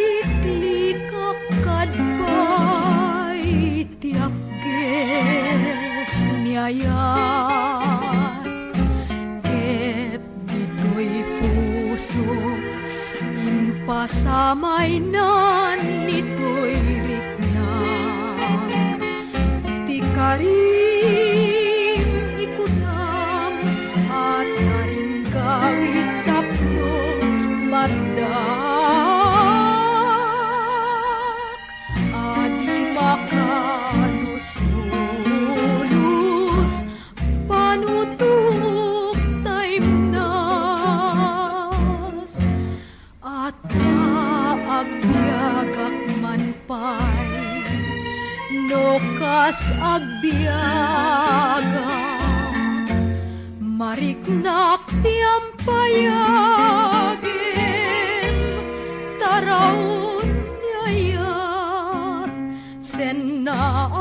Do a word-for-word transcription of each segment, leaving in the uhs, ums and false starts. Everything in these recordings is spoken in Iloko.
Maliklikak kad pay ti agges ni ayat, ket ditoy pusok impasamaynan nitoy riknak. Ti karim ikutam a taringgawid tapno maddak a di makanusunos, panutok taimnas. Ata agbiagak man pay, no kas agbiagak, mariknak ti ampayagem, taraon ni ayat, sennaay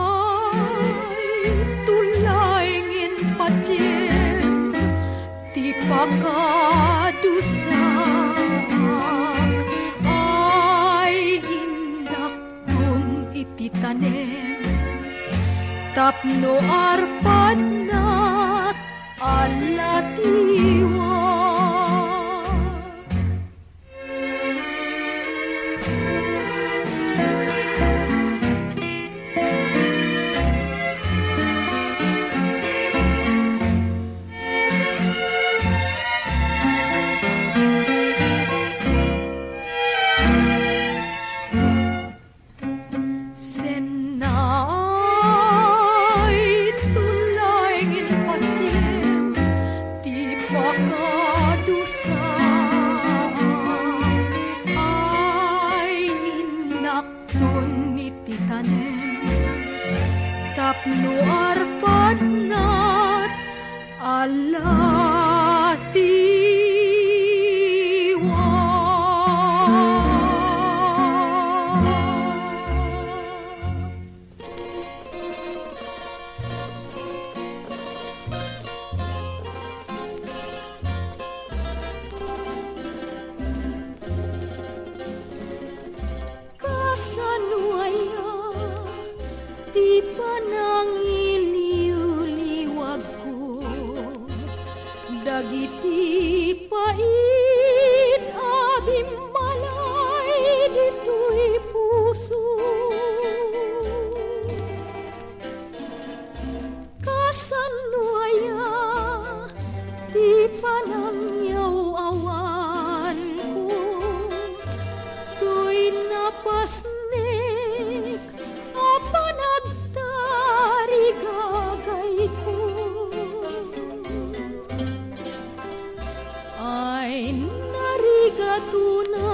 tulay ngin patiem. Ti pakadusaak ay indakton iti tanem, tapno arpadnat a latiwa. Sennaay tulay ngin patiem ti pakadusaak ay innak ton iti tanem, tapno arpadnat a latiwa. Kasano aya ti panangiliwliwagko dagiti pait a bimbalay ditoy puso? Kasano aya ti panangyaw-awanko toy napasnek a panagtarigagayko? Ay narigatona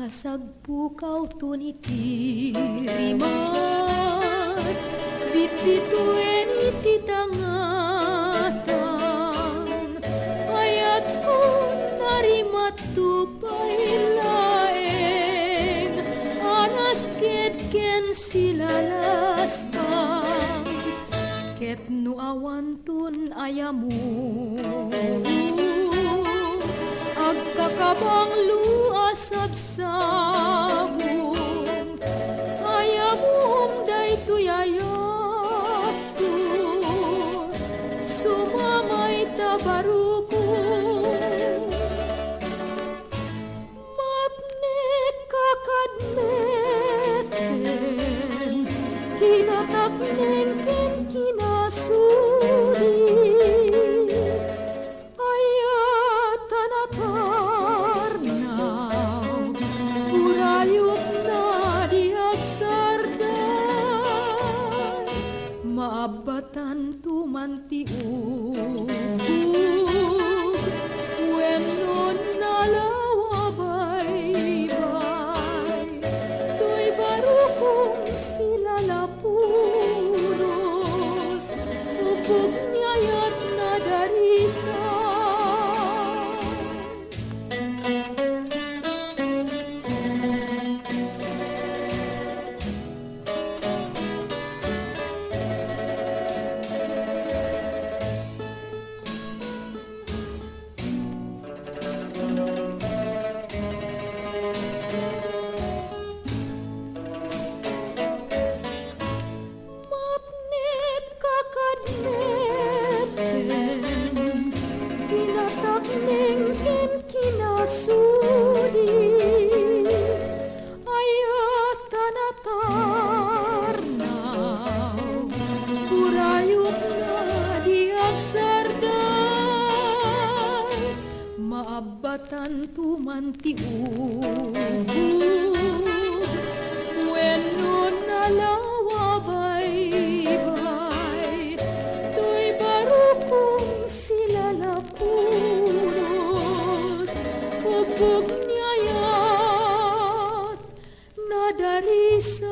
Sagpukawton iti rimat, bitbituen iti tangatang. Ayatkon a rimatto pay laeng a nasket ken silalaskang. Ket no awanton ayamom, agkakabanglo a sabsabong. Ayamom daytoy ayatko, sumamay ta barukom. Mapnek a kadmeten, kinatakneng ken kinasudi. Ayat a natarnaw, burayokna di agsarday. Maabbatanto man ti ubbog wenno nalaw a baybay. Toy barukong silalapunos, ubbog ni ayat nadarisay. Mapnek a kadmeten, kinatakneng ken kinasudi. Ayat a natarnaw, burayokna di agsarday. Maabbatanto man ti ubbog wenno nalaw a baybay. Toy barukong silalapunos, ubbog ni ayat nadarisay.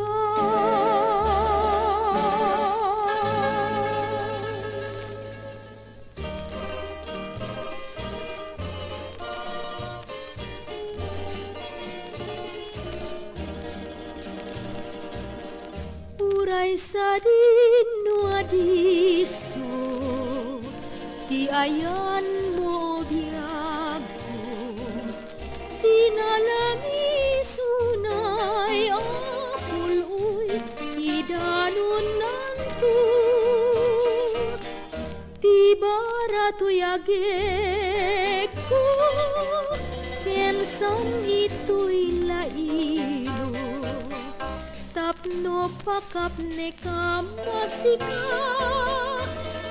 Uray sadino a disso ti ayanmo, biagko, dinalami sunay a pul-oy ti danonnanto. Ti baratoy a gekko ken sam-itoy la ilo, tapno pakapnek a masika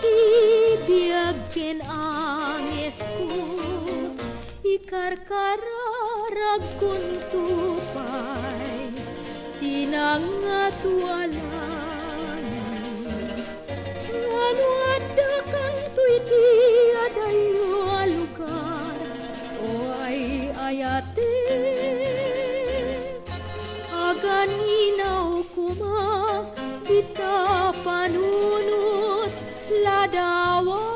ti biag ken angesko. Ikarkararagkonto pay ti nangato a langit. Ngano addakanto iti adayo a lugar, o ay-ayatek? Aganinaw koma dita panunot ladawa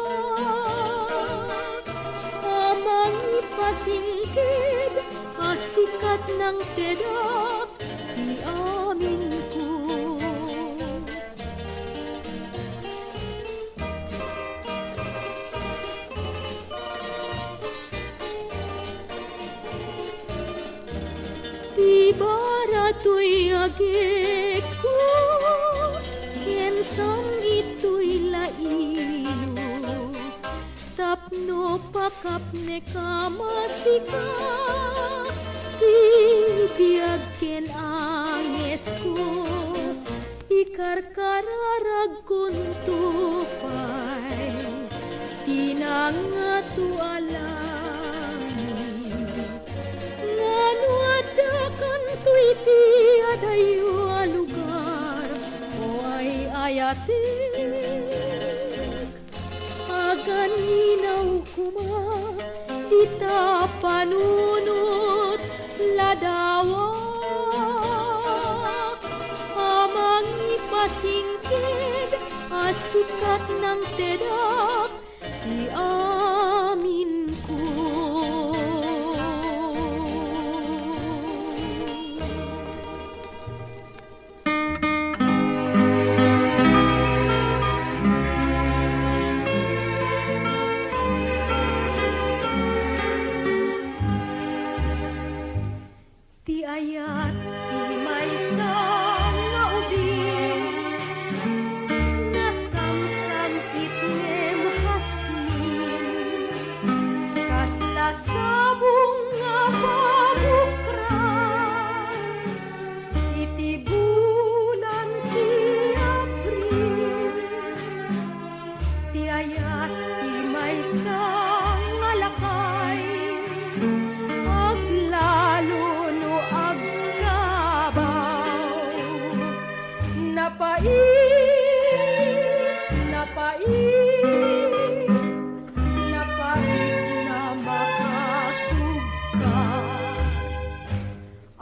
a mangipasingked a sikat nangtedak ti aminko. Ti baratoy a gekko ken sam-itoy la ilo, tapno pakapnek a masika ti biag ken angesko. Ikarkararagkonto pay ti nangato a langit. Ngano addakanto iti adayo a lugar, o ay-ayatek? Aganinaw koma dita panunot ladawa Tedak ti aminko. Ti ayat ti maysa nga ubing, nasamsam itnem hasmin, kasta sabong nga pagukran iti bulan ti Abril. Ti ayat ti maysa nga lakay, aglalo no agkabaw. Napait, napait, napait na makasubka.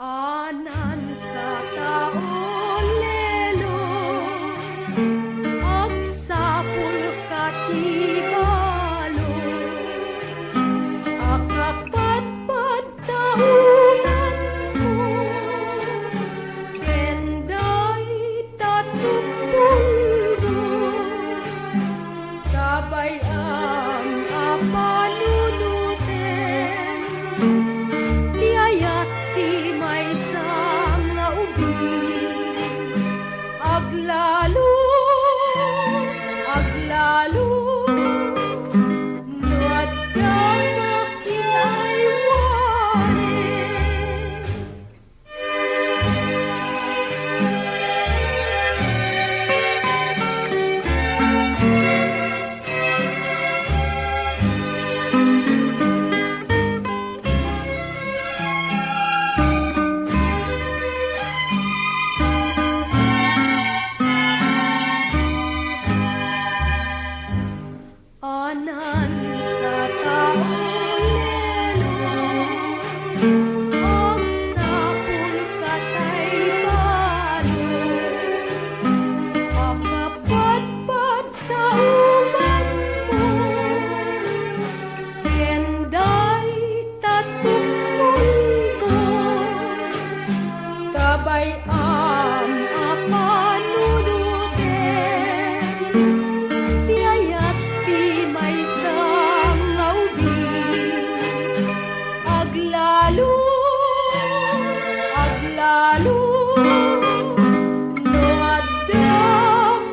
Anan sa tao lelo, agsapul ka ti balo, a kapatpad ta umanmo, ken dayta tuppolmo. Kabay-am a panunoten, ti ayat ti maysa nga ubing. Aglalo, aglalo, no adda makin-aywanen. Anan sa tao lelo, agsapul ka tay balo, a kapatpad ta umanmo, ken dayta tuppolmo. Kabay-am a panunoten, ti ayat ti maysa nga ubing. Aglalo, aglalo, no adda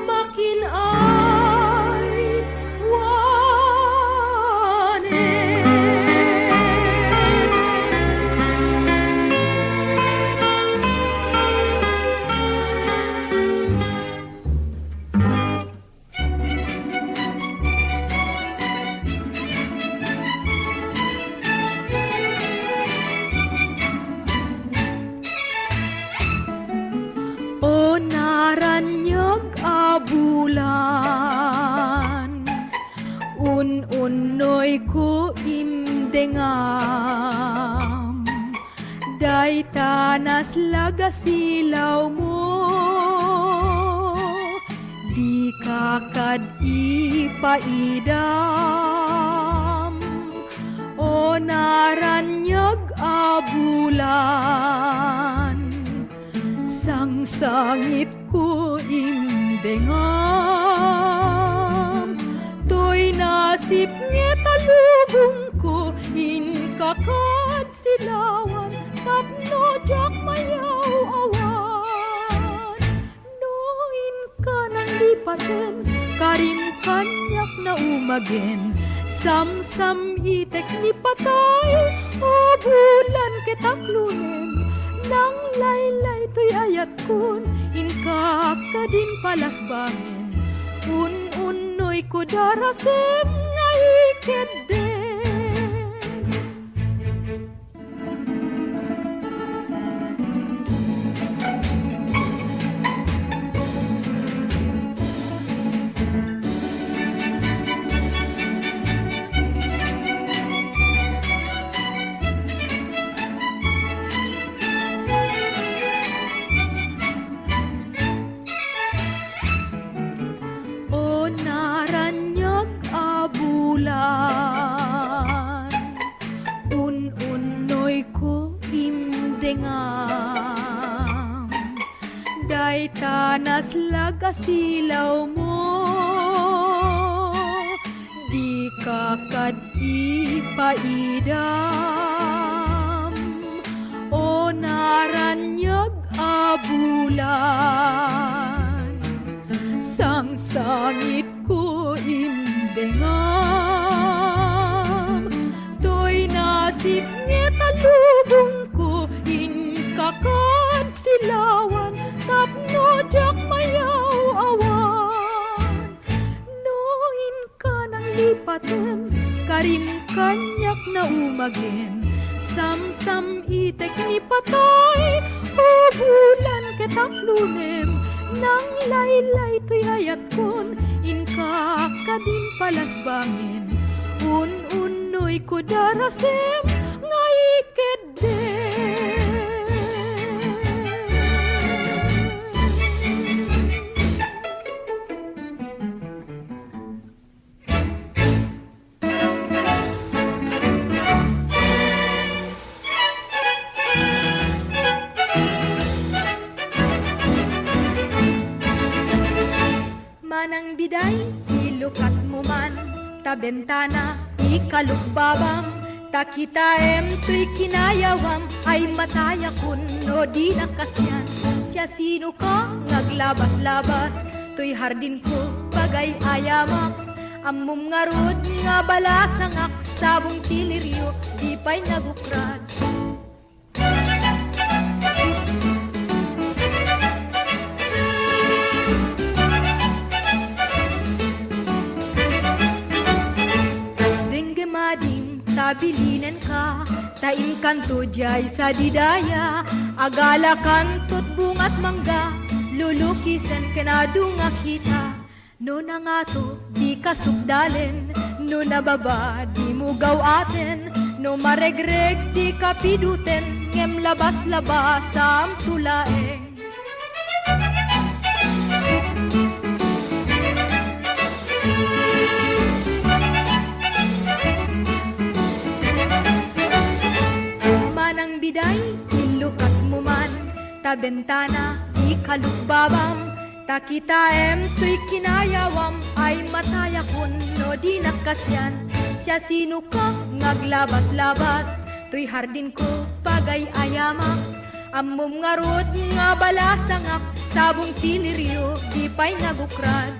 makin-aywanen. O naraniag a bulan, un-unnoyko indengam, dayta naslag a silawmo, dika kad ipaidam. O naraniag a bulan, sangsangitko indengam, toy nasipnget a lubongko, inka kad silawan tapno diak mayaw-awan. No inka nangdipaten, karim kaniak naumagen, samsam-itek ni patay, o bulan ket aklonen, nanglaylay toy ayatkon, inka kadin palasbangen, un-unnoyko darasem nga ikeddeng. O naran ta naslag a silawmo, dika kad ipaidam, o naraniag a bulan. Sangsangitko imbengam, toy nasipnget a lubongko, inka kad silawan tapno diak mayaw-awan. No inka nanglipatem, karim kaniak naumagen, samsam-itek ni patay, o bulan ket aplunem, nanglaylay toy ayatkon, inka kadin palasbangen, un-unnoyko darasem nga iket Manang biday, ilukatmo man ta bentana, ikalukbabam, ta kitaem toy kinayawam, ay matayakon no dinak kasian. Siasinoka nga aglabas-labas toy hardinko, pagay-ayamak? Ammom ngarud nga balasangak, sabong ti lirio, di pay nagukrad. Dengge mading ta bilinenka, ta inkanto diay sadidaya, agalakanto't bungat mangga, lulukisen ken adu nga kita. No nangato, dika sukdalen, no nababa, dimo gaw-aten, no maregreg, dika piduten, ngem labas-labasam to laeng. Manang biday, ilukatmo man, ta bentana, ikalukbabam, ta kitaem toy kinayawam, ay matayakon no dinak kasian. Siasinoka nga aglabas-labas toy hardinko, pagay-ayamak? Ammom ngarud nga balasangak, sabong ti lirio, di pay nagukrad.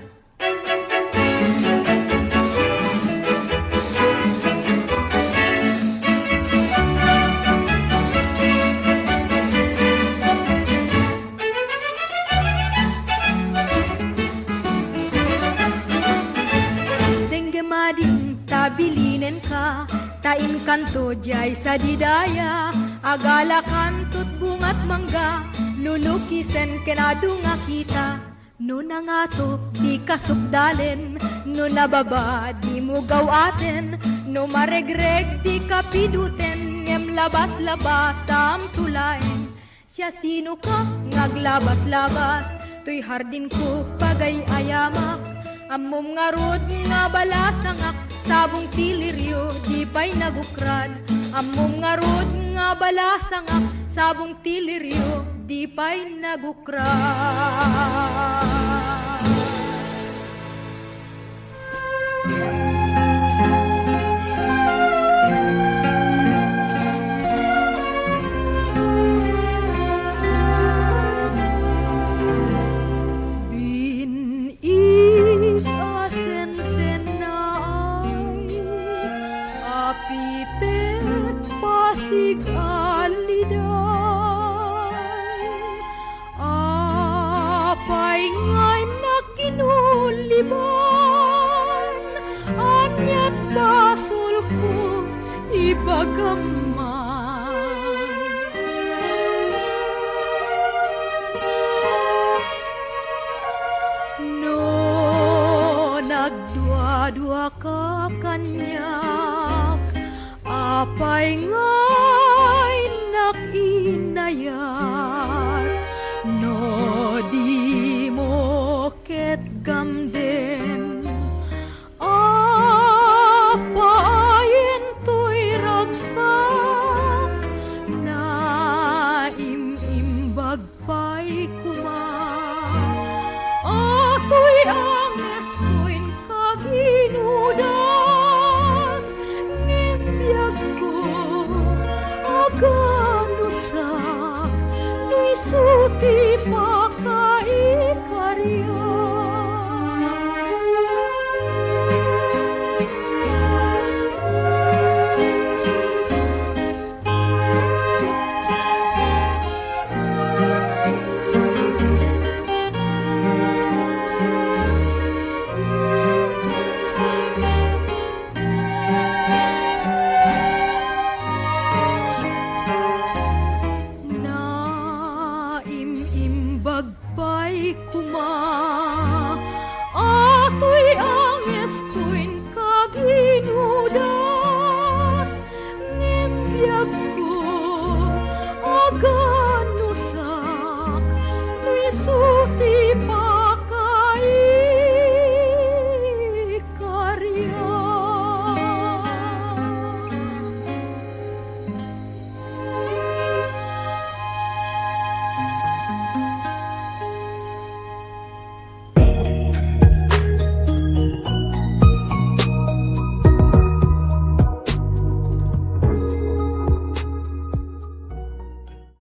Dengge mading ta bilinenka, ta inkanto diay sadidaya, agalakanto't bungat mangga, lulukisen ken adu nga kita. No nangato, dika sukdalen, no nababa, dimo gaw-aten, no maregreg, dika piduten, ngem labas-labasam to laeng. Siasinoka nga aglabas-labas toy hardinko, pagay-ayamak? Ammom ngarud nga balasangak, sabong ti lirio, di pay nagukrad. Ammom ngarud nga balasangak, sabong ti lirio, di pay nagukrad. Bin-, Ikasensennaay a pitek pasig a liday. Apay nga innak inuliban? Ania't basolko, ibagam man. No nagduaduaka kaniak, apay nga innak inayam?